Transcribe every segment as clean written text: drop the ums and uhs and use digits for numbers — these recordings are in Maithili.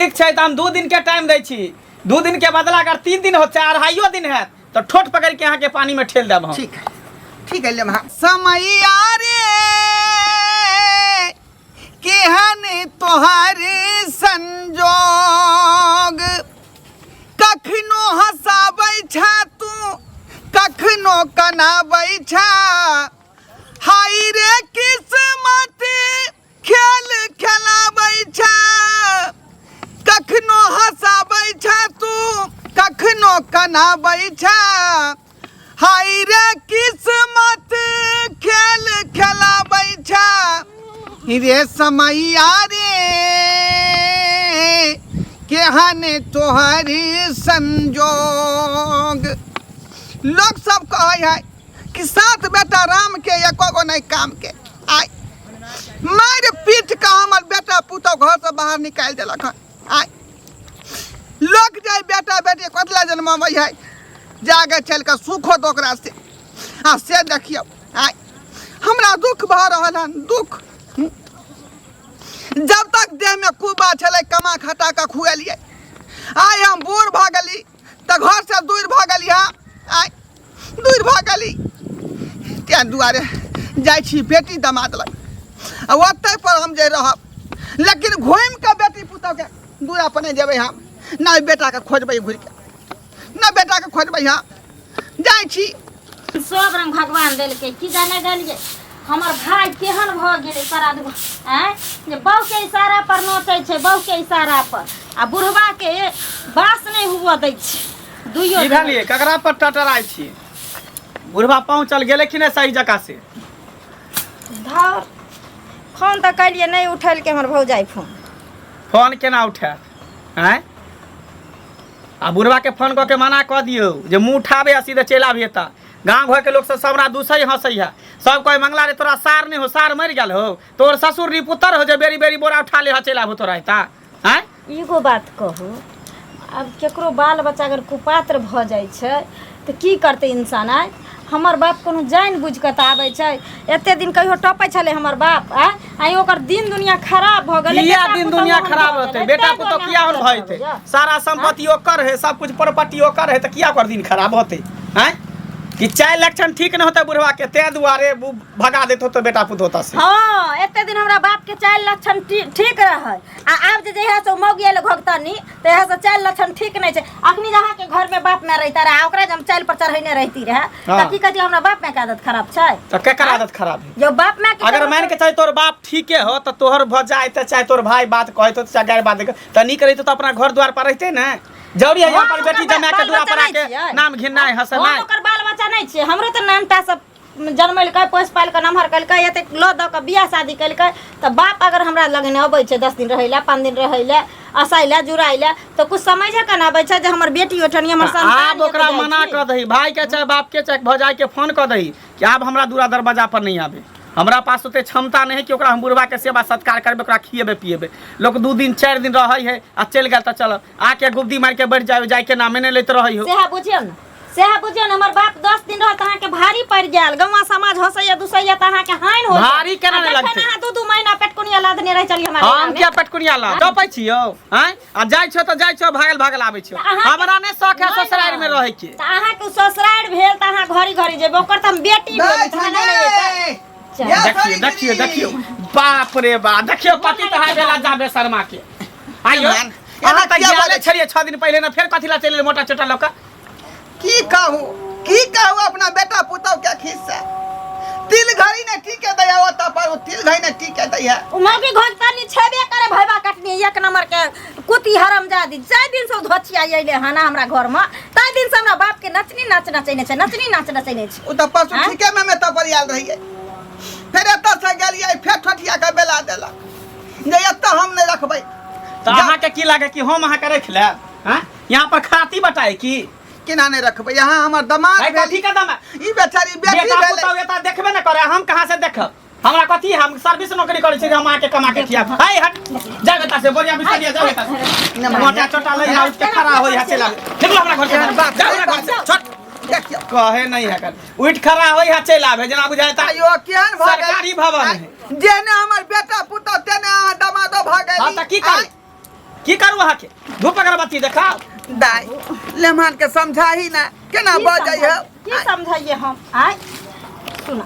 ठीक छै तऽ हम 2 दिनके टाइम दै छी। 2 दिनके बदला अगर 3 दिन होत चाहे अढ़ाइयो दिन हैत, तऽ ठोट पकड़ि के अहाँके पानिमे ठेल देब हम। ठीक है, ठीक है, लेमहा समैया रे, केहन तोहर संजोग, कखनो हंसाबै छा तू, कखनो कनाबै छा, हाय रे किस्मत खेल खेलाबै छा। कखनो हंसाबै छा तू, कखनो कनाबै छा, हाय रे किस्मत खेल खेलाबै छा। रे समैया रे, केहन तोहर संजोग। लोक सब कहै है कि सात बेटा राम के, एको गो नहीं काम के। आइ मारि पीट के हमर बेटा पुतोह घर से बाहर निकालि देलक हन। आइ लोक जाय बेटा बेटी कतला जन्माबै है, जाके चलि कऽ सुख होत ओकरा से, आ से देखियौ आइ हमरा दुख भऽ रहल हन, दुख। जब तक देहमे कुबा छलै, कमा खटा कऽ खुएलियै। आइ हम बूढ़ भऽ गेली तऽ घरसँ दूर भऽ गेली। हम आइ दूर भऽ गेली, ताहि दुआरे जाइ छी बेटी दमाद लग आ ओतहि पर हम जे रहब, लेकिन घुमि कऽ बेटी पुतहुके दूरा पर नहि जेबै हम। नहि बेटाके खोजबै घुरि कऽ, नहि बेटाके खोजबै। हम जाइ छी। सब रंग भगवान देलकै, की जाने गेलियै हमर भाय केहन भऽ गेलै सारा दुख आँय, जे बहुके इशारा पर नोचै छै, बहुके इशारा पर, आ बुढ़बाके बास नहि हुअ दै छै दुइयो। की भेलियै? ककरा पर टटराइ छी? बुढ़बा पहुँचल गेलै कि नहि सही जगह से? धर, फोन तऽ कलियै, नहि उठेलकै हमर भौजाइ फोन। फोन केना उठायत आँय? आ बुढ़बाके फोन कऽ के मना कऽ दियौ जे मुँह उठाबे आ सीधे चलि आबिहे। तऽ गाँव घरके लोक सब हमरा दूसै हँसै है। सब कहै, मंगला रे, तोरा सार नहि हो, सार मरि गेल हो, तोर ससुर नी पुतर हो जे बेरी बेरी बोरा उठा ले ह चलि आबो तोरा एता आँय? एगो बात कहू, आब केकरो बाल बच्चा अगर कुपात्र भऽ जाइ छै तऽ की करतै इंसान आय? हमर बाप कोनो जानि बुझि कऽ तऽ आबै छै? एते दिन कहियो टपै छलै हमर बाप आय? आइ ओकर दिन दुनिया खराब भऽ गेलै। किया बेटा दिन पुतहु दुनिया ओहन खराब भऽ होतै? गेलै, बेटा ताहि पुतहु दुआरे किया हम ओहन भऽ जेतै? सारा संपत्ति ओकर है, सब कुछ प्रॉपर्टी ओकर है, तऽ किया ओकर दिन खराब होतै आँय? कि चारि लक्षण ठीक नहि होतै बुढ़वा के, ताहि दुआरे भगा देत होतै बेटा पुतहु से? हँ, एते दिन हमरा बाप के चारि लक्षण ठीक रहै, आ आब जे जहिया से मौगी एलै घोघतनी, तहिया से चारि लक्षण ठीक नहि छै। अखनी जे अहाँके घर में बाप माय रहिता रहे, आ ओकरा जे हम चालि पर चढ़ेने रहिती रहे, तऽ की कहती, हमरा बाप माय के आदत खराब छै? तऽ केकर आदत खराब है? जो बाप माय के अगर मान के चाहे तोर बाप ठीके हो, तऽ तोहर भ जाय, तऽ चाहे तोर भाई बात कहत हो, चाहे गैर बात, तऽ नीक रहितो तऽ अपना घर द्वार पर रहिते ने। जरूरी है यहाँ पर हम बेटी ओकर जमा के बाल दुआ बच्चा पर नहि आके छियै। नाम घिनाय हम हंसनाय? ओकर बाल बच्चा नहि छियै? हमरो तऽ नानटा सब जन्मेलकै, पोसि पालि कऽ नमहर केलकै, एतेक लऽ दऽ कऽ बियाह शादी केलकै, तऽ बाप अगर हमरा लग नहि अबै छै 10 दिन रहै लए, 5 दिन रहै लए, असै लए, जुड़ाइ लए, तऽ कुछ समझे कऽ ने अबै छै जे हमर बेटी ओहिठाम हमर संतान आब यऽ, ओकरा तऽ जाइ मना छी। कऽ दही, भाई के चाहे बाप के चाहे भौजाई के फोन कऽ दही कि आब हमरा दूरा दरवाजा पर नहीं आबे। हमरा पास ओते क्षमता नहीं है कि ओकरा हम बुढ़वा के सेवा सत्कार करबै, ओकरा खिएबै पिएबै। लोक 2 दिन 4 दिन रहै है आ चलि गेल तऽ चल आके गुब्दी मारि के बैठ जाय, जाय के नामे नहि लैत रहै हो। सएह बुझियौ ने, सएह बुझियौ ने। हमर बाप 10 दिन रहत, अहाँके भारी पड़ि गेल। गौवा समाज हँसैया दुसैया तऽ अहाँके हानि होइ। भारी केना नहि लगतै? अहाँ 2-2 महीना पेटकुनिया लादने रहै छलियै हमरा हम डेरामे। किया पेटकुनिया ला टपै छियौ आँय? आ जाइ छौ तऽ जाइ छौ, भागल भागल आबै छियौ। तऽ अहाँके- हमरा नहि शौक है नहि ससुरारि में ने। रहै के। तऽ अहाँके ससुरारि भेल तऽ अहाँ घड़ी घड़ी जेबै, ओकर तऽ हम बेटी भेली, तऽ अहाँ नहि ने जेबै। चल। देखियौ देखियौ देखियौ, बाप रे बाप, देखियौ पति तऽ हाय भेला जाबे शर्मा के आइयो। एना अहाँ तऽ किया गेले बाजै? छलियै 6 दिन पहिले ने, फेर कथी ला चलि एलियै मोटा चोटा लऽ कऽ? की कहू, की कहू अपना बेटा पुतहु के खिस्सा। तिल घड़ी ने टीके दैया ओतऽ पर, ओ तिल घड़ी ने टीके दैया। ओ मौगी घोघतनी छेबे करे भैबा कटनी, एक नंबर के कुती हरामजादी। जाहि दिन से ओ धोचिया अइले हन हमरा घर में, ताहि दिन से हमरा बाप के नचनी नाच नचैने छै, नचनी नाच नचैने छै। ओ तऽ परसू आँय? ठीके में तऽ पर आयल रहियै, फेर एतऽ से गेलियै, फेर ठोठिया के बेला देलक जे एतऽ हम नहि रखबै। तऽ अहाँके की लागे कि हम अहाँके राखि लेब? हँ, यहाँ पर खाती बटाए की? केना नहि रखबै? यहाँ हमर दमाद भाई, भेल। कथी के दमाद? ई बेचारी बेटी बेटा भेलै। पुतहु एतऽ देखबे ने करे, हम कहाँ से देखब? हमरा कथी, हम सर्विस नौकरी करै छी जे हम अहाँके कमा के खियाब? हाय हट जा बेटा से, बोरिया बिस्तर लिया, जा बेटा से। मोटा छोटा ले आ, उठ के खड़ा होई है, चला निकलो हमरा घर से बाहर, जा हमरा घर से, छोड़। देखियौ। कहे नहीं है कर, उठ खड़ा होई है, चल आबे, जेना बुझाय ता आयो केहन भऽ गेल? सरकारी भवन है। जेने हमर बेटा पुतहु तेने अहाँ दमादो भऽ गेल। हाँ, तऽ की करी? की करू अहाँके धूप अगरबत्ती देखाउ दाइ लेमान के समझाही ना केना की बजै है समझाइए- की समझाइए हम आय सुना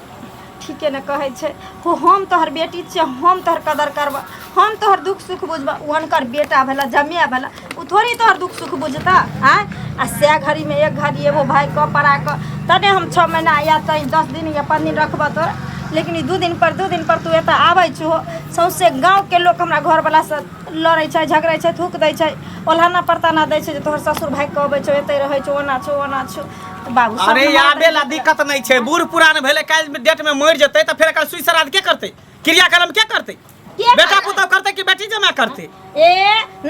ठीके ने कहै छै हो हम तोहर बेटी छियै हम तोहर कदर करबह हम तोहर दुख सुख बुझबह ओ हुनकर बेटा भेला जमिया भेला ओ थोड़ी तोहर दुख सुख बुझता आँय आ सए घड़ीमे एक घड़ी एगो भाय कऽ पड़ा कऽ तने हम 6 महीना या तै 10 दिन या 5 दिन रखबह तोरा लेकिन ई 2 दिन पर 2 दिन पर तू एतऽ आबै छहो सौंसे गाँवके लोक हमरा घरवलासँ लड़ै छै झगड़ै छै थूक दै छै ओल्हाना परताना दै छै जे तोहर ससुर भागि कऽ अबै छौ एतै रहै छौ ओना छौ ओना छौ तऽ बाबू सब अरे हमरा आबे ला दिक्कत नहीं छै बूढ़ पुरान भेलै काल्हि डेट में मरि जेतै तऽ फेर एकर सुई श्राद्ध के करतै क्रियाक्रम के करतै के बेटा करतै? पुतहु करतै कि बेटी जमा करतै ए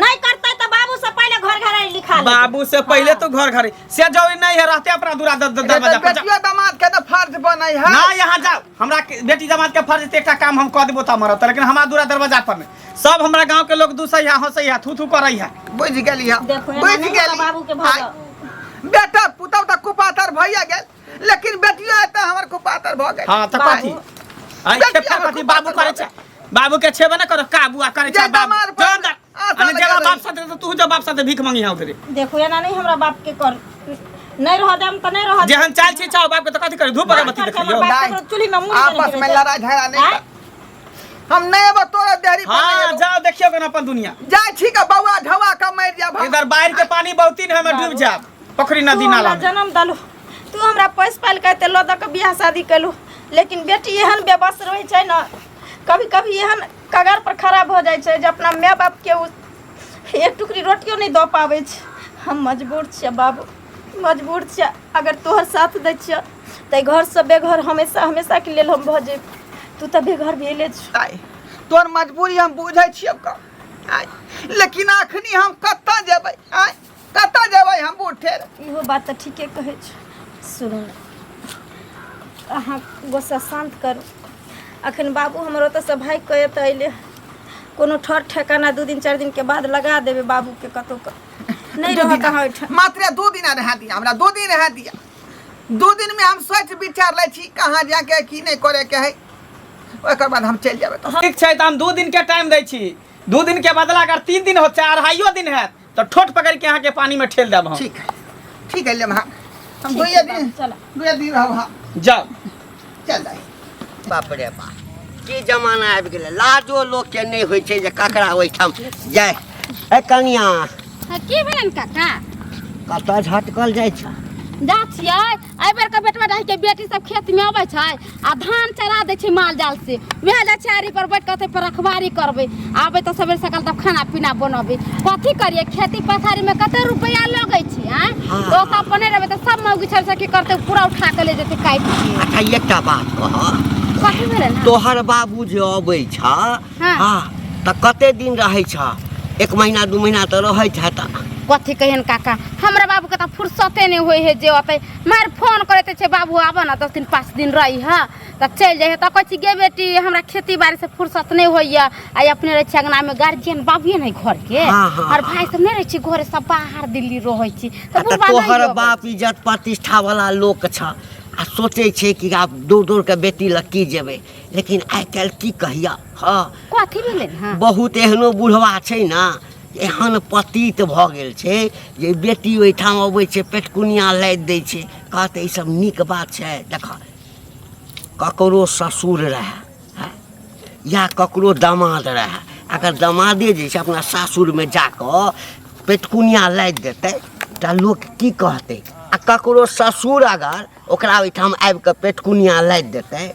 नहीं करतै तऽ बाबू से पहिले घर घर लिखा लेतै। बाबू से पहिले तो घर घर से जो नहीं है रहते अपना दूरा दरवाजा पर जाओ। बेटियो दामाद के तऽ फर्ज बनै है ना यहाँ जाओ हमरा बेटी दामाद के फर्ज छै, एकटा काम हम कऽ देबो तऽ मरत लेकिन हमरा दूरा दरवाजा पर नहीं सब हमरा गांव के लोग दूसै है हंसै है थू थू करै है बुझि गेली हम देखो एना बुझि नहि हमरा गेली बाबू के भऽ बेटा पुतहु तऽ कुपातर भइए गेल लेकिन बेटियो एतऽ हमर कुपातर भऽ गेल हाँ तऽ कथी आई बेटिया खेपा हमर कथी बाबू कुपातर करै भऽ छै बाबू के छेबे न करो काबू आ करै छै जे बाबू दामाद पर जाओ अंदर आशा अने लगा जेबा रही। बाप साथे तो तू जो बाप साथे भीख मांगी हाँ उधरे देखो एना नहीं हमरा बाप के कर नहीं रह देम तऽ नहीं रह देम। जेहन चाल छी चाहो बाप के तऽ कथी करी धूप अगरबत्ती करके देखियो हमर बाप दाइ, ककरो चूल्ही में मुँह नहि आपस में देने लड़ाई झगड़ा नहीं आँय? कर। हम नहीं एबो तोरा देहरी पर नहीं हाँ एबो। जाओ देखियो कन अपन दुनिया जाइ छी के बौआ ढवा के मरि जाब हम। इधर बाढ़ के पानी बहुती ने हमें डूब जाब पोखरी तू नदी हमरा नाला में जन्म दलू तू हमरा पैस पालि के एते लऽ दऽ के बियाह शादी केलू लेकिन बेटी एहन बेबस रहै छै ने कभी कभी एहन कगार पर खड़ा भऽ जाइ छै जे अपना माय बापके ओ एक टुकड़ी रोटियो नहि दऽ पाबै छै हम मजबूर छियै बाबू मजबूर छियै अगर तोहर साथ दै छियै तऽ घरसँ बेघर हमेशा हमेशाके लेल हम भऽ जेब तू तऽ बेघर भेले छौ आइ तोहर मजबूरी हम बुझै छियौ क आइ लेकिन अखनी हम कतऽ जेबै आइ कतऽ जेबै हम बूढ़ ठेर इहो बात तऽ ठीके कहै छौ सुनू ने अहाँ गुस्सा शान्त करू अखन बाबू हमर ओतऽसँ भागि कऽ एतऽ अयलै कोनो ठर ठेकाना 2 दिन 4 दिनके बाद लगा देबै बाबूके कतहु कऽ नहि दू रहत दिना अहाँ ओहिठाम मात्र 2 दिना रहा दिया हमरा 2 दिन रहा दिया 2 दिन में हम सोच विचार लै छी कहाँ जाके की नहीं करे के है ओकर बाद हम चलि जेबै तऽ ठीक छै तऽ हम 2 दिन के टाइम दै छी 2 दिन के बदला अगर 3 दिन हो चाहे अढ़ाइयो दिन हैत तऽ ठोट पकड़ के अहाँके पानी में ठेल देब हम ठीक है ठीक है लेम हम हम ठीक दुइये है बाबू, दिन चला। दुइये दिन रहब हम जाउ चल दाइ बाप रे बाप की जमाना आबि गेलै लाजो लोकके नहि होइ छै जे ककरा ओहिठाम जाय ए कनिया हाँ, की भेलन काका कतऽ झटकल जाइ छै जा छियै एहि बेर के बेटवा डाही के बेटी सब खेत में अबै छै आ धान चरा दै छै माल जाल से वएह जाइ छै आरी पर बैठ कऽ पर रखवारी करबै आबै तऽ सबेर सकाल तब खाना पीना बनबै कथी करियै खेती पथारी में कते रुपैआ लगै छै आँय हाँ। तो ओतऽ अपने रहबै तऽ सब मौगी छल से की करतै पूरा उठा के ले जेतै काटि के अच्छा एकटा बात कह कथी भेलै ने तोहर बाबू जे अबै छ हाँ। हाँ तऽ कते दिन रहै छ 1 महीना 2 महीना तऽ रहै छ तऽ कथी कहियन काका हमरा बाबूके तऽ फुर्सते नहि होइ है जे अतै मार फोन करैत छै बाबू आबऽ ने 10 दिन 5 दिन रही है तऽ चलि जाइ है तऽ कहै छी गे बेटी हमरा खेती बाड़ी से फुर्सत नहि होइए आ अपने रहै छी अङ्गनामे गार्जियन बाबुए नहि घरके हाँ, हाँ, आओर भाय सब नहि रहै छी घरे सब बाहर दिल्ली रहै छी तऽ आ तऽ बुढ़बा नहि तोहर अबै। बाप इज्जत प्रतिष्ठा वाला लोक छ आ सोचै छै कि आब दूर दूर के बेटी लग की जेबै लेकिन आइ काल्हि की कहिया हँ कथी भेलै हँ बहुत एहनो बुढ़वा छै ने एहन पतित भऽ गेल छै जे बेटी ओहिठाम अबै छै पेटकुनिया लादि दै छै कहतै ई सब नीक बात छै देख ककरो ससुर रहए हँ, या ककरो दामाद रहए अगर दामादे जे छै अपना सासुरमे जाकऽ पेटकुनिया लादि देतै तऽ लोक की कहतै आ ककरो ससुर अगर ओकरा ओहिठाम आबिकऽ पेटकुनिया लादि देतै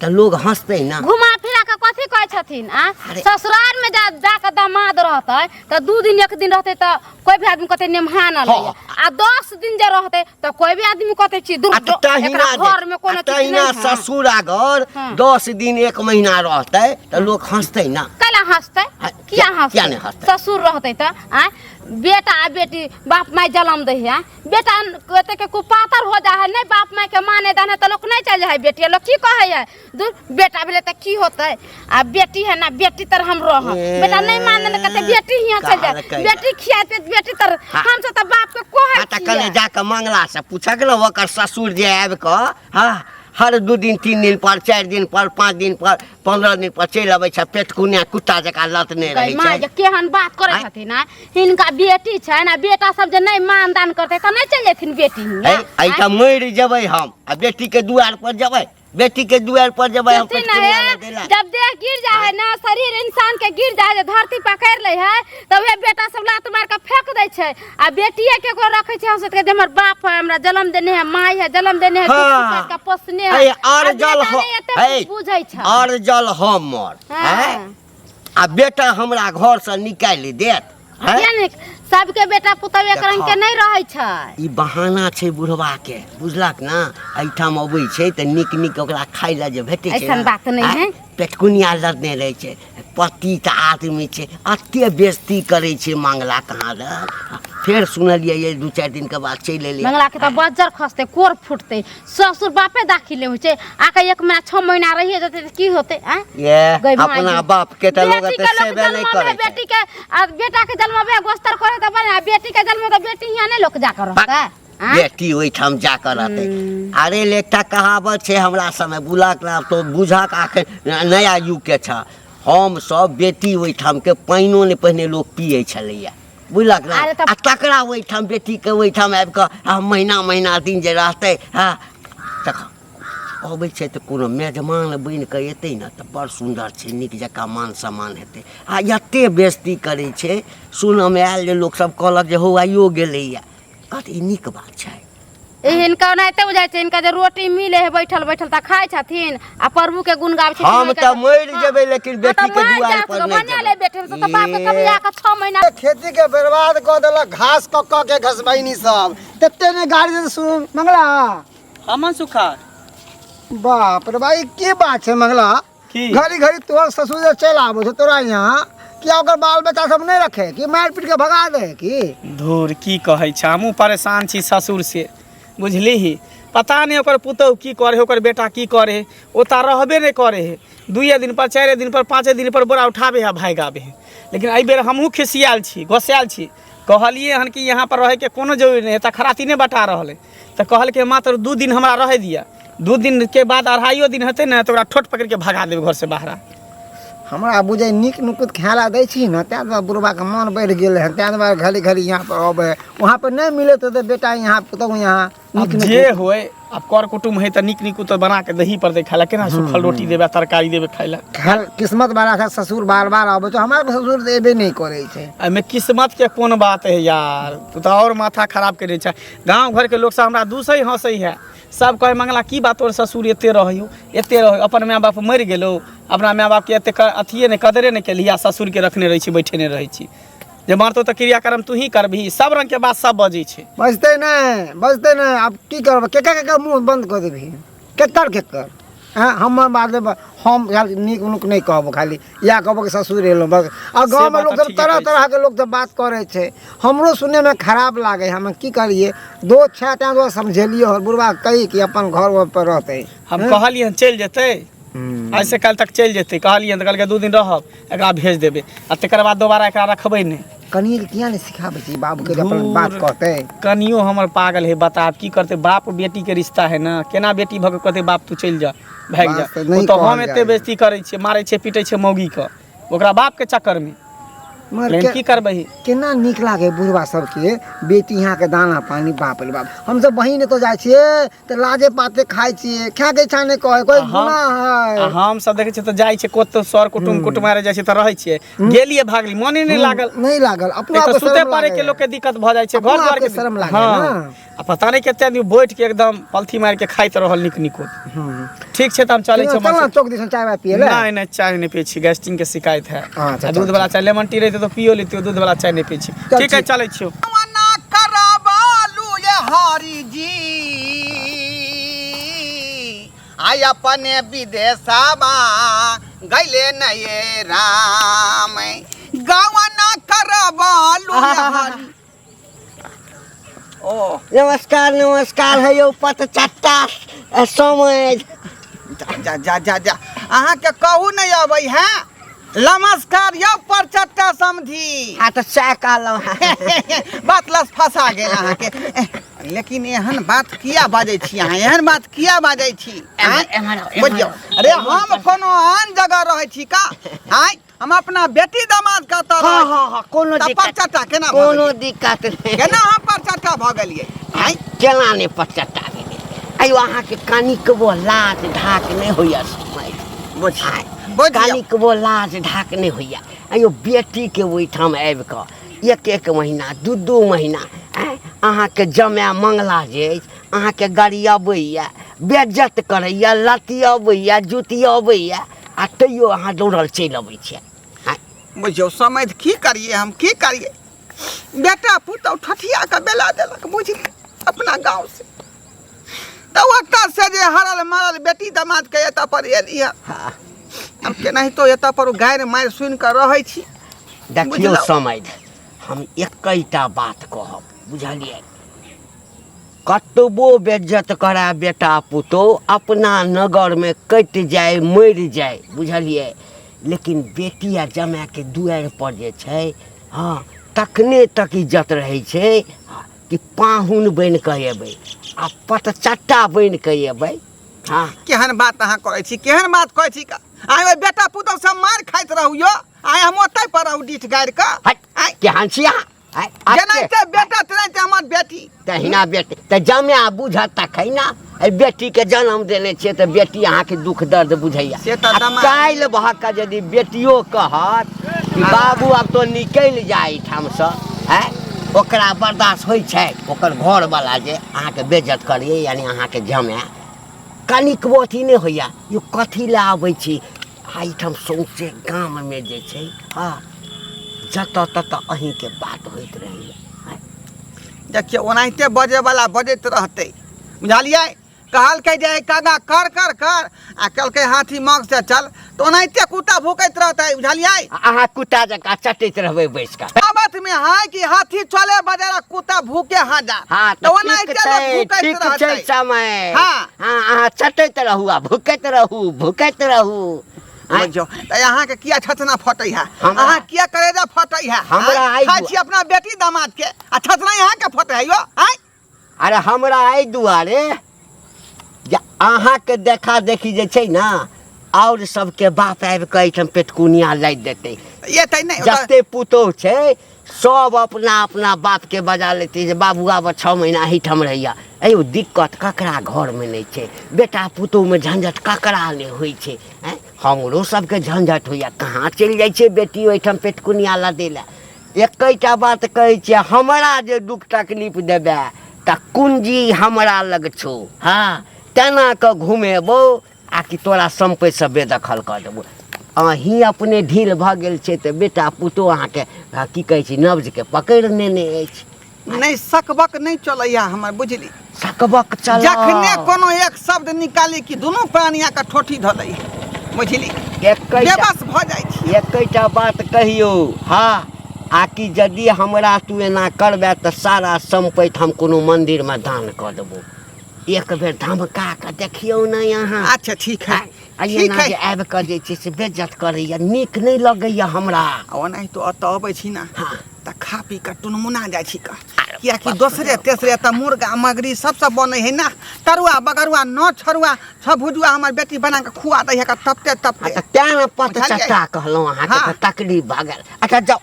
तऽ लोग हंसतै ना घुमा फिरा के कथी कहै छथिन आ अरे। ससुराल में जा जाके दामाद रहतै तऽ 2 दिन 1 दिन रहतै तऽ कोई भी आदमी कहतै नेमहा न लैया आ 10 दिन जे रहतै तऽ कोई भी आदमी कहतै छी दूर आ तऽ तहिना एकरा घर में कोनो आ चीज तहिना नहीं है। ससुर अगर हाँ। 10 दिन 1 महीना रहतै तऽ लोग हंसतै ना कैला हंसतै आ, किया किया हंसतै नहि हंसतै? ससुर रहतै तऽ आ बेटा आ बेटी बाप माय जलम दै है बेटा कहते के कुपातर हो जा है नहीं बाप माय के माने दाने तो लोग नहीं चल जाए बेटी लोग की कहे है दूर बेटा भेले तो की होते आ बेटी है ना बेटी तर हम रह बेटा नहीं माने तो कहते बेटी हियां चल जाए कहलकै। बेटी खियाते बेटी तर हाँ। हम सब तो बाप के कोहे आ तऽ कने जाकऽ मंगला से पूछक ने ओकर ससुर जे आबि कऽ हँ हर 2 दिन 3 दिन पर 4 दिन पर 5 दिन पर 15 दिन पर चलि अबै छै पेटकुनिया कुत्ता जकाँ लतने रहै माँ छै जे केहन बात करै आँय? छथिन आँय? हिनका बेटी छनि आ बेटा सब जे नहि मानदान करतै तऽ नहि चलि जेथिन बेटी हियाँ, है एहिठाम मरि जेबै हम आ बेटीके दुआर पर जेबै बेटी के दुआर पर जेबै हम सोची न पेटकुनिया है, लदेला जब देह गिर जाए है ना शरीर इंसान के गिर जाए है धरती पकड़ ले है तब वह बेटा सब लात मार के फेंक दे छै आ बेटिए के को रखे छै हम सोच के जे हमर बाप है हमरा जन्म देने है माई है जन्म देने है दुख हाँ। सुख के पोसने है है आर आ जल बेटा हो नहि एते है बुझै छै आर जल हमर हाँ। है आ बेटा हमरा घर से निकालि देत है किया नहि सबके बेटा पुतहु एक रंग के देखऽ। नहि रहै छै ई बहाना छै बुढ़वा के बुझलक ना एहिठाम अबै छै तऽ नीक नीक ओकरा खाय लए जे भेटै छै ऐसन ना, बात नहि आँय, है। पेटकुनिया लदने रहै छै पति तऽ आदमी छै एते बेइज्जती करै छै मंगला कहाँ दन फेर सुनलियै ये 2-4 दिन के बाद चलि एलै मंगला के तऽ बज्जर खसतै कोर फुटतै ससुर बापे दाखिले होइ छै आके 1 महीना 6 महीना रहिए जेतै तऽ की होतै आँय ये गई माई अपना गे। बाप के तऽ लोग बेटी एते के लोक सेवे नहि जन्ममे करै छै बेटी के आ बेटा के जन्ममे गोस्तर करे तऽ बने आ बेटी के जन्म तऽ बेटी हियाँ नहि लोक जा कऽ रहतै आँय? बेटी ओहिठाम जा कऽ रहतै अरे ले एकटा कहावत छै हमरा समय बुलाक ना तो बुझक आखिर नया युग के छ हम सब बेटी ओहिठाम के पानिओ नहि पहिने लोक पियै छलैया बुझलक ना अरे तऽ- आ तकरा ओहिठाम बेटीके ओहिठाम आबि कऽ आ महीना महीना दिन जे रहतै हँ तखन अबै छै तऽ कोनो मेजमान बनि कऽ एतै ने तऽ बड़ सुन्दर छै नीक जकाँ मान सम्मान हेतै आ एते बेइज्जती करै छै सुनऽमे आयल जे लोकसभ कहलक जे हौ आइयो गेलैए कहत ई नीक बात छै ई हिनका ओनाहिते बुझाइ छै हिनका जे रोटी मिले है बैठल बैठल तऽ खाइ छथिन आ प्रभु के गुण गाबै छथिन हम तऽ मरि जेबै लेकिन हाँ, बेटी के दुआर पर नहि बना ले जेबै बेटी हम तऽ बाप के कभी आके 6 महीना खेती के बर्बाद कऽ देलक घास कऽ कऽ के घसबैनी सब तते ने गाड़ी दे सुन मंगला हमन सुखा बाप रे भाई की बात छै मंगला की? घड़ी घड़ी तोहर ससुर जे चलि आबै छौ तोरा यहाँ कि ओकर बाल बच्चा सब नहि रखे कि मारि पीट के भगा दे की धूर की कहै छै हमहूँ परेशान छी ससुर से बुझलिही पता नहि ओकर पुतहु की करे ओकर बेटा की करे ओतऽ रहबे नहि करे है 2 दिन पर 4 दिन पर 5 दिन पर बोरा उठाबे है भागि आबे है लेकिन एहि बेर हमहूँ खिसियाल छी गोसायल छी कहलियै हन कि यहाँ पर रहैके कोनो जरूरी नहि है तऽ खराती नहि बटा रहल है तऽ कहलकै मात्र 2 दिन हमरा रहै दिअ 2 दिन के बाद 2.5 दिन हेतै ने तऽ ओकरा ठोट पकड़िके भगा देबै घरसँ बाहर हमरा बुझै नीक नुकुत खाय ला दै छी ने ताहि दुआरे बुढ़बाके मन बढ़ि गेल हन ताहि दुआरे घड़ी घड़ी यहाँ पर अबै है वहाँ पर नहि मिलैत हेतै बेटा यहाँ पुतहु यहाँ आब नीक जे नुकुत होय आब कर कुटुम्ब है तऽ नीक नीक तऽ बना के दही पर दे खाय ला केना सूखल रोटी देबै आ तरकारी देबै खाय ला खाल किस्मत वाला छै ससुर बार बार अबै छै हमरा ससुर तऽ एबे नहि करै छै एहिमे किस्मत के कोन बात है यार तू तऽ आओर माथा खराब करै छै गाँव घरके लोक सब हमरा दूसै हँसै है सब कहै मंगला की बात तोर ससुर एते रहै एते रहै अपन माय बाप मरि गेलौ अपना माय बापके एते अथिए नहि कदरे नहि केलही आ ससुरके रखने रहै छी बैठेने रहै छी जे मरतौ तऽ क्रियाक्रम तूही करबही सब रंगके बात सब बजै छै बजतै नहि बजतै नहि आब की करबै केकर केकर मुँह बन्द कऽ देबही केकर केकर हँ हमर बात हम खाली नीक नुक नहि कहबो खाली इएह कहबो कि ससुर एलहुँ बस आ से गाँवमे बात लोक तऽ सब ठीके तरह कहै छी। तरहके लोक सब बात करै छै हमरो सुनैमे खराब लागै हम की करियै दोस्त छै ताहि दुआरे समझेलियै हँ बुढ़बा कही कि अपन घर पर रहतै हम कहलियै हन चलि जेतै आइसँ काल्हि तक चलि जेतै कहलियै हन तऽ कहलकै 2 दिन रहब एकरा भेज देबै आ तकर बाद दोबारा एकरा रखबै नहि कनिए किया नहि सिखाबै छी बाबूके जे अपन बात धूर। कहतै कनियो हमर पागल है बता आब की करतै बाप बेटी के रिश्ता है ना केना बेटी भऽ के कहतै बाप तू चलि जा भागि जा बात तऽ नहि ओ तऽ हम कहल एते जाइ। बेइज्जती करै छियै मारै छियै पीटै छियै मौगी के ओकरा बाप के चक्कर में मगर लेकिन की करबही केना नीक लागे बुढ़वा सबके बेटी यहाँ के दाना पानी बाप रे बाप हमसब बहिन एतऽ जाइ छियै तऽ लाजे पाते खाइ छियै खायके इच्छा नहि कहै कोइ गुनाह आ है हम सब देखै छियै तऽ जाइ छियै कतौ सर कुटुम कुटुमारे जाइ छियै तऽ रहै छियै गेलियै भागली मने नहि लागल नहि लागल अपना एक तऽ आपके सुते शर्म पड़े लागे के लोक के दिक्कत भऽ जाइ छै अपना घर द्वार आपके के शर्म लागे हाँ। ना। आ पता नहि कते आदमी बैठ के एकदम पलथी मारि के खाइत रहल नीक निको ठीक छै तऽ हम चलै चल छी ना चौक दिसन चाय वाय पिए ले नहि नहि चाय नहि पियै छी गैस्ट्रिंग के शिकायत है अच्छा, आ दूध वाला चाय लेमन टी रहितै तऽ पियो लेतियै दूध वाला चाय नहि पियै छी चल, ठीक है ठीक। चलै छियौ मना करबालू ये हरि जी आय अपने विदेशवा गैले नये राम गवना करबालू ये हरि ओ नमस्कार नमस्कार है यौ पतचट्टा समय जा जा जा जा जा अहाँके कहू नहि अबै है नमस्कार यौ परचट्टा समधी हाँ तऽ सएह कहलहुँ हेँ। बात लस फंसा गेल अहाँके लेकिन एहन बात किया बाजै छी अहाँ एहन बात किया बाजै छी आँय? एम्हर- एम्हर आउ, एम्हर बुझियौ आउ। अरे हम कोनो आन जगह रहै छी का आँय हम अपना बेटी दामाद के ओतऽ हँ रहै छी। हँ हँ कोनो तऽ दिक्कत परचट्टा केना भऽ कोनो गेलियै? दिक्कत नहि केना हम परचट्टा भऽ गेलियै आँय केना नहि पचट्टा भेलै आइयो अहाँके कनिकबो लाज ढाक नहि होइए समय बुझियौ बुझियौ कनिकबो लाज ढाक नहि होइए आइयो बेटीके ओहिठाम आबि कऽ एक एक महीना दू दू महीना आँय अहाँके जमाए मंगला जे अछि अहाँके गरियबैए बेज्जत करैए लतियबैए जुतियबैए आ तैयो अहाँ दौड़ल चलि अबै छियै आँय बुझियौ समझ की करियै हम की करियै बेटा पुतहु ठठिया कऽ बेला देलक बुझली अपना गाँव से तऽ ओतऽ से जे हरल मरल बेटी दमाद के एतऽ पर एली है हाँ आब केनाहितो एतऽ पर गारि मारि सुनि कऽ रहै छी देखियौ बुझलहुँ। समझ हम एकैटा बात कहब बुझलियै कतबो बेज्जत करा बेटा पुतोह अपना नगरमे कटि जाय मरि जाय बुझलियै लेकिन बेटी आ जमायके दुआरि पर जे छै हँ तखने तक इज्जत रहै छै कि पाहुन बनि कऽ अयबै आ पतचट्टा बनि कऽ अयबै हँ केहन बात अहाँ करै छी केहन बात कहै छी आइ ओहि बेटा पुतोह सब मारि खाइत रहू यौ आइ हम ओतहि पर रहू डीठ गारि कऽ हट आइ केहन छी अहाँ आइ जेनाहिते बेटा तेनाहिते हमर बेटी तहिना बेटी तऽ जमाए बुझत तखन ने एहि बेटीके जन्म देने छियै तऽ बेटी अहाँके दुख दर्द बुझैया से तऽ आ दमा- काल्हि भऽ कऽ यदि बेटियो कहत कि बाबू आब तो निकलि जा एहिठामसँ आँय ओकरा बर्दाश्त होइ छै ओकर घरवला जे अहाँके बेज्जत करैए यानि अहाँके जमाए कनिकबो अथी नहि होइए यौ कथी लए आबै छी आ एहिठाम सौँसे गाममे जे छै हँ जतऽ ततऽ अहीँके बात होइत रहैए देखियौ ओनाहिते बजैवला बजैत रहतै बुझलियै कहलकै जे कागा कर कर कर आ कहलकै हाथी मग से चल तऽ ओनाहिते कुत्ता भूकैत रहतै बुझलियै आ अहाँ कुत्ता जकाँ चटैत रहबै बैस कऽ आबत में है कि हाथी चले बजारा कुत्ता भूके हजार हाँ तऽ तऽ ओनाहिते ठीक लोक छै भूकैत ठीक छै रहतै समय हाँ। हाँ अहाँ चटैत रहू आ भूकैत रहू भूकैत रहू आँय? बुझियौ तऽ अहाँके किया छतना फटै है हमरा- अहाँ किया करेजा फटै है हमरा आँय? आइ खाइ छी अपना बेटी दामाद के आ छतना अहाँके फटै है यौ आँय अरे हमरा एहि दुआरे जे अहाँके देखा देखी जे छै ने आओर सबके बाप आबि कऽ एहिठाम पेटकुनिया लादि देतै एतै नहि ओतऽ- जते पुतोह छै सब अपना अपना बापके बजा लेतै जे बाबू आब 6 महीना एहिठाम रहैया। अयो दिक्कत ककरा घरमे नहि छै, बेटा पुतोहमे झंझट ककरा नहि होइ छै। आँय हमरो सबके झंझट होइया, कहाँ चलि जाइ छै बेटी ओहिठाम पेटकुनिया लदै लए। एकैटा बात कहै छियै, हमरा जे दुख तकलीफ देबै तऽ कुंजी हमरा लग छौ, हँ तेना कऽ घुमेबौ आ कि तोरा सम्पतिसँ बेदखल कऽ देबौ। अहीं अपने ढील भऽ गेल छै तऽ बेटा पुतोह अहाँके की कहै छै नब्जके पकड़ि नेने अछि। नहि सकबक नहि चलैया हमर, बुझली? सकबक चल जखने कोनो एक शब्द निकाली कि दुनू प्राणिया के ठोठी धऽ दै, बुझली? बेबस भऽ जाइ छी। एकैटा बात कहियौ, हँ आ कि यदि हमरा तू एना करबे तऽ सारा सम्पति हम कोनो मन्दिरमे दान कऽ देबौ। एक बेर धमका कऽ देखियौ ने अहाँ। अच्छा ठीक है, आ ठीक एना है। जे आबि कऽ जे छै से बेज्जत करैया, नीक नहि लगैया हमरा। आ ओनाहितो एतऽ अबै छी ने हाँ। तऽ खा पी कऽ टुनमुना जाइ छी कऽ, कियाकि दोसरे तेसरे तऽ मुर्गा मगरी सब सब बनै है ना, तरुआ बगरुआ 9 छरुआ 6 भुजुआ हमर बेटी बना कऽ खुआ दै है तपते तपते। तऽ तें ने बुझलियै? पतचट्टा कहलहुँ अहाँके, हाँ। तऽ तकलीफ भऽ गेल। अच्छा जाउ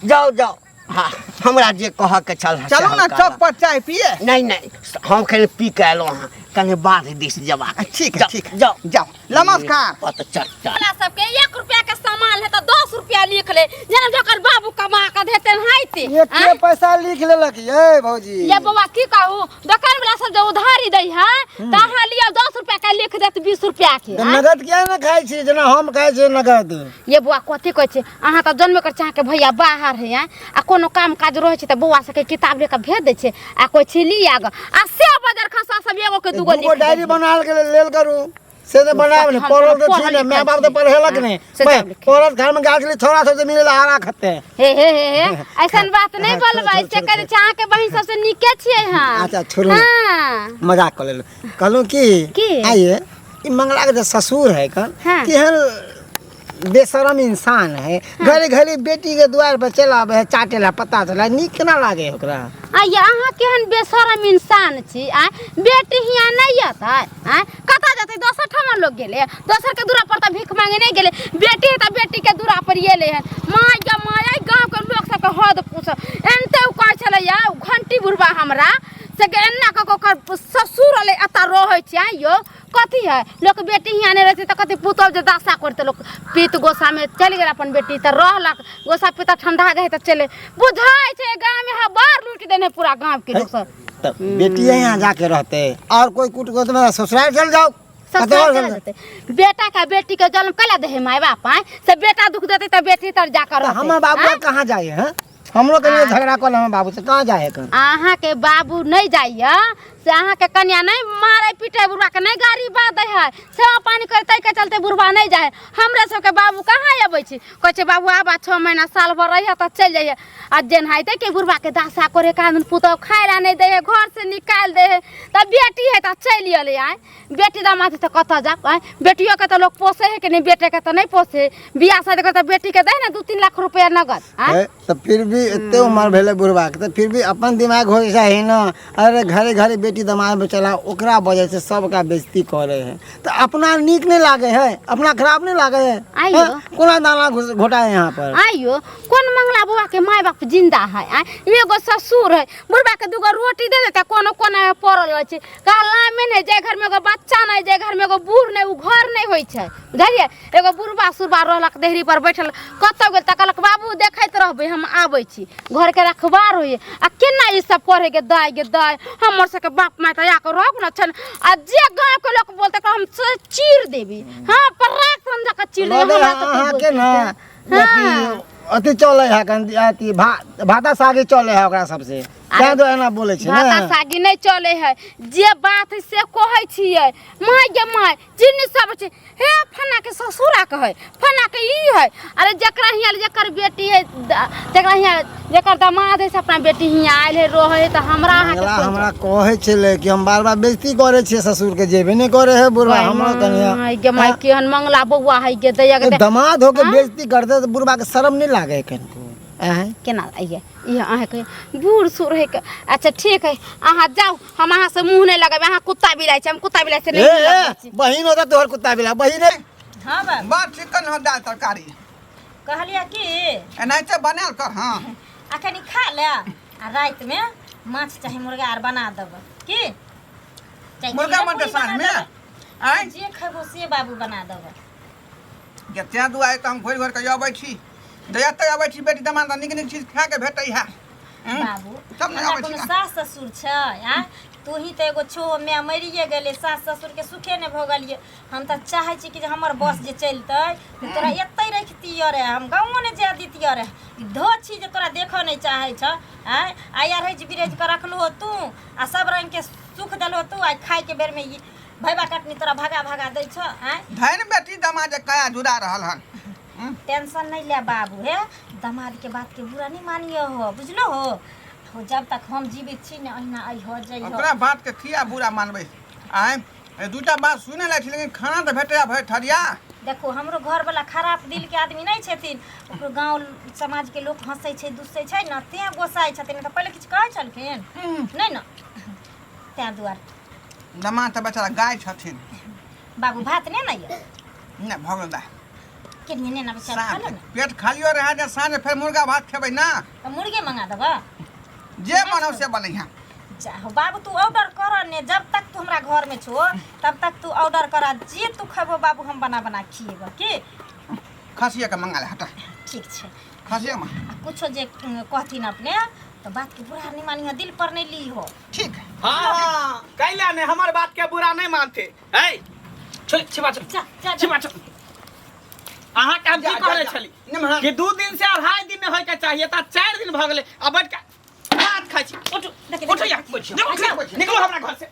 जाउ जाउ, हाँ हमरा जे कहऽके छल से चलू हम ने कहलहुँ। चौक पर चाय पिए। नहीं नहीं, हम कनि पी कऽ एलहुँ हँ, कनि बाध दिस जेबाक। ठीक है, जाउ, ठीक है। जाउ जाउ, नमस्कार। पतचट्टा हमरा सबके 1 रुपया के सामान है तऽ 10 रुपया लिख ले, जेना जकर बाबू कमा कऽ देते हाइते। एते पैसा लिख लेलक ये भौजी। ये बौआ की कहू, दोकान वाला सब जे उधारी दै है तऽ अहाँ लिअ 10 रुपया के लिख देत 20 रुपया के। तऽ नगद किया ने खाइ छी जेना हम खाइ छी नगद? ये बौआ कथी कहै छै, अहाँ तऽ जनबे करै छी अहाँके भैया बाहर है आ कोनो काम काज रहै छै तऽ बौआ सबके किताब ले कऽ भेज दै छै आ कहै छै लिअ गऽ, आ से बजर खसा सब एगो के दूगो दूगो लिख दै डायरी है। बना के लेल करू, से तऽ बनायब ने, हम पढ़ल तऽ पढ़ल छी ने, लिखल माय बाप तऽ छी। पढ़ेलक ने, से सब लिखल। पढ़ल घर में गाछ छोड़ा सब मिले हरा खत्ते। हे हे हे हे, ऐसन बात नहीं हाँ, बोलबै, छोड़ू, से छोड़ू, कहै छै अहाँके बहिन सबसे नीके छियै हम। अच्छा छोड़ू, हाँ। मजाक कऽ लेलहुँ। कहलहुँ की की? आइए ई मंगला के जे ससुर है कन हाँ। केहन बेशरम इंसान है घरे घरे बेटी के द्वार पर चल आवे है चाटे ला पता चला नीक केना लागे है ओकरा। आ ये अहाँ केहन बेशरम इंसान छी आ बेटी हियाँ नहीं अतै आ कतऽ जेतै दोसर ठाम लोग गेलै दोसर के दूरा पर तऽ भीख मांगे नहीं गेलै बेटी है तऽ बेटी के दूरा पर एलै हन माँ गे माँ एहि गाँव के लोक सबके हद पूछ एनते ओ कहै छलै यौ घंटी बुढ़बा हमरा से के एना कऽ कऽ ओकर ससुर अलै एतऽ रहै छै आँय यौ कथी है लोक बेटी हियाँ नहि रहै छै तऽ कथी पुतहु जे दशा करतै लोक पीत गोसामे चलि गेल अपन बेटी तऽ रहलक गोसा पीता ठंडा गए तऽ चले बुझाइ छै गाँवमे है बड़ लूटि देने पूरा गाँवके लोक सब। तऽ बेटी यहाँ जाके रहते और कोई कुट को तुम्हें ससुराल चल जाओ कतौ ससुराल और चला चल जाओ। जेतै बेटा के बेटी के जन्म कैला दे है माय बाप आँय से बेटा दुख देतै तऽ बेटी तर जाकर तऽ रहतै हमर बाबू आँय? कहाँ जाए हैं हमरो कनि झगड़ा कऽ हमर बाबू से कहाँ जाए है कन अहाँके बाबू नहि जाइए से अहाँके कन्या नहि मारै पीटै बुढ़बाके नहि गाड़ी बात दै है सेवा पानी करे ताहिके चलते बुढ़बा नहि जाइ है हमरे सबके बाबू कहाँ अबै छै कहै छै बाबू आबा 6 महीना साल भर रहिए तऽ चलि जाइए आ जेनाहिते कि बुढ़बाके दशा करे कानून पुतहु खाय लए नहि दै है घर से निकालि दै है तऽ बेटी है तऽ चलि अयलै आँय बेटी दामाद तऽ कतऽ जायब आँय बेटियोके तऽ लोक पोसै है कि नहि बेटेके तऽ नहि पोसै है बियाह शादी करतै बेटीके दै ने 2-3 लाख रुपया नगद आँय हे, तऽ फिर भी एते उमर भेलै बुढ़बाके तऽ फिर भी अपन दिमाग होइ चाही ने। अरे घरे घरे बेटी दमाद चला ओकरा वजह से सबका बेइज्जती करे है तऽ अपना नीक नहि लागे है अपना खराब नहि लागे है। आइयो। हँ, कोना दाना घोटा है यहाँ पर। आइयो कोन मंगला बौआ के माय बाप जिंदा है आँय एगो ससुर है बुढ़बा के दूगो रोटी दे देते कोनो कोना में पड़ल रहै छै कहलामे नहि जाहि घरमे एगो बच्चा नहि जाहि घरमे एगो बूढ़ नहि ओ घर नहि होइ छै बुझलियै एगो बुढ़बा सुरबा रहलक देहरी पर बैठल कतऽ गेल तऽ कहलक बाबू देखैत रहबै हम आबै छी घरके रखबार होइए आ केना ई सब पढ़े गे दाय गे दाय हमर सबके बाप माय तऽ आके रहब ने छन आ जे गाँवके लोक बोलतै हम से चीर देबी हँ पराक समझा कऽ चीर देबी लगे हमरा तऽ कोइ अहाँके बोलतै ने से। अथी अथी चलै है कन अथी भाता सागी चलै है ओकरा सबसे तें दुआरे एना बोलै छै भाता ने। सागी नहि चलै है जे बात है से कहै छियै माय गे माय चिन्नी सब छै हे फन्ना के ससुरा के है फन्ना के ई है अरे जकरा हियाँ जकर बेटी है जकरा हियाँ जकर दामाद है से अपना बेटी हियाँ आयल है रहै है तऽ हमरा अहाँके मंगला कोन हमरा कहै छलै कि हम बार बार बेइज्जती करै छियै ससुर के जेबे नहि करै है बुढ़बा हमरो कनिया माय गे माय केहन मंगला बौआ है गे दैया गे दमाद होके बेइज्जती करते तऽ बुढ़बा के शरम नहि लागे है कनिको आँय? केना आइए इह अहाँके बूढ़ सूढ़ है के अच्छा ठीक है अहाँ जाउ हम अहाँ से मुँह नहीं लगेबै अहाँ कुत्ता बिलाइ छै हम कुत्ता बिलाइ से ए नहीं मुँह लगबै ए छी। बहिन होता तोहर कुत्ता बिला बहिन है। हाँ बाबू बड़ चिकन हो दाल तरकारी कहलियै कि एनाहिते बनायल कर। हाँ अखन ई खा ले आ रातिमे माछ चाहे मुर्गा आर बना देबै की चाहे मुर्गा खीरा बनतै पूरी बना साँझमे देबै। आँय जे खेबो से बाबू बना देबै। जे तेँ दुआरे तऽ हम घुरि घुरि कऽ अबै छी जे एतऽ अबै छी बेटी दमाद तऽ नीक नीक चीज खाएके भेटै है। बाबू तब ने हमरा अबै छी कोनो ने। सास ससुर छै आँय तू ही तऽ एगो छो माय मरिए गेलै सास ससुरके सुखे नहि भऽ गेलियै। हम तऽ चाहै छी कि जे हमर बस जे चलतै तऽ तोरा एतै रखतियै रे हम गाँवो नहि जाय दितियै रे। ई धो छी जे तोरा देखऽ नहि चाहै छ आँय आइ अरहज बिरहज कऽ रखलहो तू आ सब रङ्गके सुख देलहो तू आ खायके बेरमे ई भैबा कटनी तोरा भगा भगा दै छ आँय। धन बेटी दमाद जे कया जुड़ा रहल हन। टेंशन नहीं ले बाबू हे दमाद के बात के बुरा नहीं मानियो हो बुझलो हो हो जब तक हम जीवित छी ने अहिना अहि हो जाइ हो। ओकरा बात के किया बुरा मानबै आँय दूटा बात सुनै लै छी लेकिन खाना तऽ भेटैया भरि थरिया। देखो हमरो घर वाला खराब दिल के आदमी नहीं छथिन ओकरो गाँव समाज के लोग हंसै छै दुसै छै ने तें गोसाइ छथिन नहि तऽ पहिले किछु कहै छलखिन नहीं ने तें दुआरे। दमाद तऽ बेचारा गाय छथिन। बाबू भात नहि ने यऽ नहि भऽ गेल दाय केनिये ने बेचारा खा ले ने पेट खालियो रहे जे साँझ फेर मुर्गा भात खेबै ना तऽ मुर्गे मंगा देबऽ जे बनौ से बनैहा। जा हो बाबू तू ऑर्डर कर ने जब तक तू हमरा घर में छो तब तक तू ऑर्डर कर जे तू खेबो बाबू हम बना बना खिएबो की खसिया के मंगा ले हटा। ठीक छै खसिया में आ कुछो जे कहथिन अपने तो बात के बुरा नहीं मानिहो दिल पर नहीं ली हो। ठीक है। हाँ कैला ने हमर बात के बुरा नहीं मानते ऐ छोड़ छिपा छोड़ जा जा जा। छिपा छोड़ अहाँ के हम की जा, जा, कहले जा। छली निमहर। कि 2 दिन से 2.5 दिन में होय के चाहिए ता 4 दिन भ गेलै आ बैठ के भात खाइ छी। उठू उठू यहाँ निकलो निकलो हमरा घर से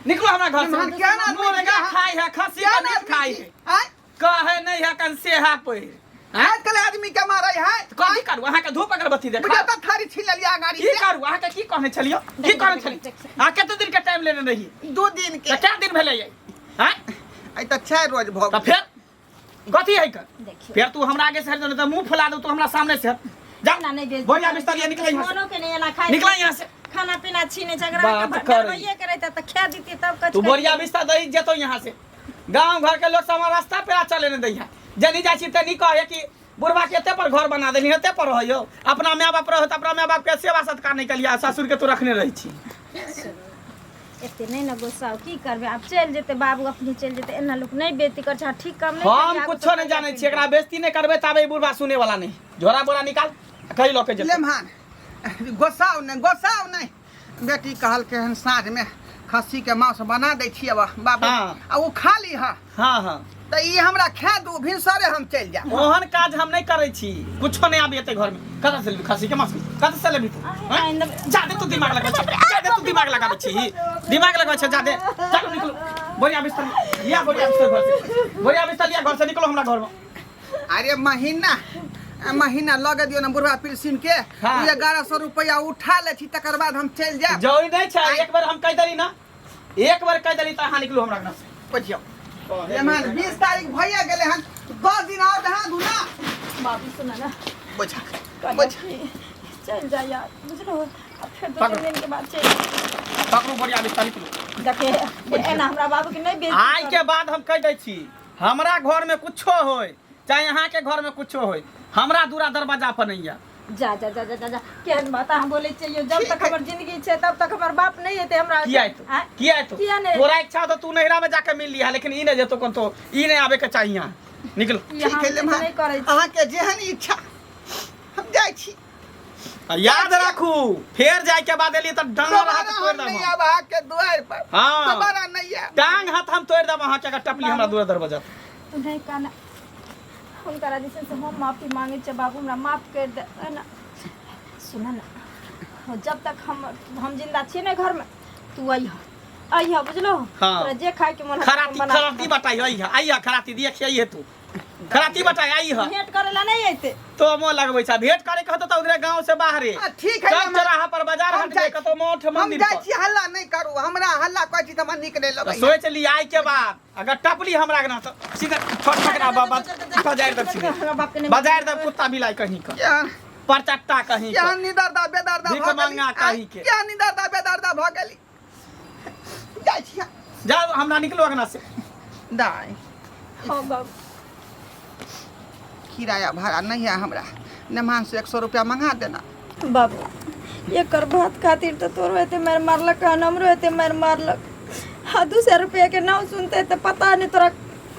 निकलो हमरा घर से। निमहर, केहन आदमी मुर्गा छी अहाँ? खाइ है खस्सी केहन के मीट आदमी खाइ छी? है आँय? कहे नहीं है कन से है पहिर आजकल आदमी के मारै है। कथी करू अहाँ के धूप अगरबत्ती देखा बुझा तऽ थारी छीन लेलियै गाड़ी की से। करू अहाँ के की कहने छलियो की कहने छली अहाँ कते दिन के टाइम लेने रही? 2 दिन के। तऽ कै दिन भेलै आँय? आइ तऽ 4 रोज भऽ तऽ गेल। फेर कथी है कर देखियो फेर तू हमरा आगे से हट जो, नहीं तो मुंह फुला दू तू हमरा सामने से हट जा ना नहीं बेइज्जती बोरिया बिस्तर लिया निकल यहाँ से मनो के नहीं एना खाए निकल यहाँ से खाना पीना छीने झगड़ा बात के करै। भरबैये के रहता तऽ खा दीती तब कछ तू बोरिया बिस्तर दही जेतो यहाँ से गांव घर के लोग सब हमरा रास्ता पेरा चले नहीं दैया जनी जाइ छी तनी कहे कि बुढ़वा के एते पर घर बना देली एते पर रहियो अपना माय बाप रहो त अपना माय बाप के सेवा सत्कार नहीं कलिया ससुर के तू रखने रही छी एते नहीं ना गुस्सा हो, की करबे आब चलि जेतै बाबू अपने चलि जेतै एना लोक नहीं बेइज्जती कर छै ठीक काम नहीं हम कुछो नहीं जाने छी एकरा बेइज्जती नहीं करबे ताबे ई बुढ़वा सुने वाला नहीं झोरा बोरा निकाल आ कहीं लके जेतौ लेमहान गोसाउ नहि गोसाउ नहि बेटी कहलकै हन साँझमे खस्सीके मांस बना दै छियै बाबू हाँ। आ ओ खा लीह हाँ हाँ तऽ ई हमरा खा दू भिनसरे हम चलि जायब ओहन काज हम नहीं करै छी कुछो नहीं आबी एते घर में कतऽ से लेबही खस्सी के मांस कतऽ से लेबही तू हैं? जादे तू दिमाग लगबै छै जादे तू दिमाग लगाबै छी दिमाग लगबै छै जादे चलो निकलो बोरिया बिस्तर लिया बोरिया बिस्तर घर से बोरिया बिस्तर लिया घर से निकलो हमरा घर में अरे महीना महीना लगे दियौ ने बुढ़वा पिलसिन के हाँ। ओ 1100 रुपया उठा लै छी तकर बाद हम चलि जायब जरूरी नहीं छै एक बार हम कहि देली ना एक बार कहि देली तऽ अहाँ निकलू हमरा घर से बुझियौ एमहर 20 तारीख भइए गेलै हन 10 दिन आओर दहा दू ना बाबू सुन ना बुझा कहलियै बुझा कि चलि जा यार बुझलो आ फेर दू पकड़ो। तीन दिन के बाद चलि पकड़ू बोरिया बिस्तर निकलू देखे एना हमरा बाबू के नहीं बेइज्जती आइ के बाद हम कहि दै छी हमरा घर में कुछो होय चाहे अहाँ के घर में कुछो होय हमरा दूरा दरवाजा पर नहीं आयब जा जा जा जा जा जा केहन बात अहाँ बोलै छियै जब तक हमर जिंदगी छै तब तक हमर बाप नहीं एतै हमरा किया एतौ आँय? किया एतौ किया नहि तोरा इच्छा तो तू नैहरा में जाके मिल लिहा लेकिन ई नहीं जेतो कोन तो ई नहीं आबे के चाहिए यहाँ निकलो ई ठीक हम है लेमहान नहीं करै छी अहाँके जेहन इच्छा हम जाइ छी आ याद राखू फेर जाय के बाद एलियै तऽ डांग दोबारा हाथ तोड़ि हम देब नहीं हम। आब अहाँके दुआरि पर हाँ। दोबारा नहीं आयब टांग हाथ हम तोड़ि देब अहाँके अगर टपली हमरा दूर दरवाजा तू नहीं काना हुनकरा जे छै से हम माफी मांगै छियै बाबू हमरा माफ करि दे ना सुन ना जब तक हम जिंदा छियै ने घरमे तू अइह अइह बुझलो हाँ। तोरा जे खायके मन हेतौ खराती बना खराती बताई अइह अइह खराती दिए खियाइहे तू खराती बताई अइह भेंट करै ला नहीं अइते तो मोह लगबै छ भेंट करे के होतो त उधरे गांव से बाहरे आ, ठीक है चौक हम- चौराहा पर बाजार हम हाट जाइ में कतौ मठ हम मंदिर जाइ पर छी हल्ला नहीं करू हमरा हल्ला कहै छी तऽ हमरा नीक नहीं तऽ लगैया सोच ली आइ के बाद अगर टपली हमरा के ना तऽ सीधे छोट छोटरा बाबा बजार दब सीधे हमरा बाप के नहीं बजार दब कुत्ता बिलाई कहीं का केहन परचट्टा कहीं का केहन निदर्दा बेदर्दा भीख भऽ गेली मांगा कहीं के। केहन निदर्दा बेदर्दा भऽ गेली जाइ छी हम। जाओ हमरा निकलो अंगना से दाइ हाँ बाबू किराया भाड़ा नहीं है हमरा नेमान से 100 रुपया मंगा देना बाबू एकर भात खातिर तऽ तोरो एते मारि मारलक हन हमरो एते मारि मारलक आ 200 रुपया के नाम सुनते तऽ पता नहीं तोरा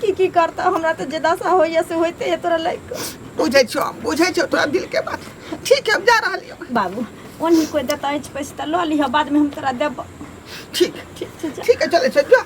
की की करता हमरा तऽ जे दशा होइया से होइते है तोरा लाइक बुझै छियौ हम बुझै छियौ तोरा दिल के बात ठीक है हम जा रहलियौ बाबू ओन्ही कोई देता अछि पैसा तऽ लऽ लिहऽ बादमे हम तोरा देबऽ ठीक ठीक छै जा ठीक है चलै छै जो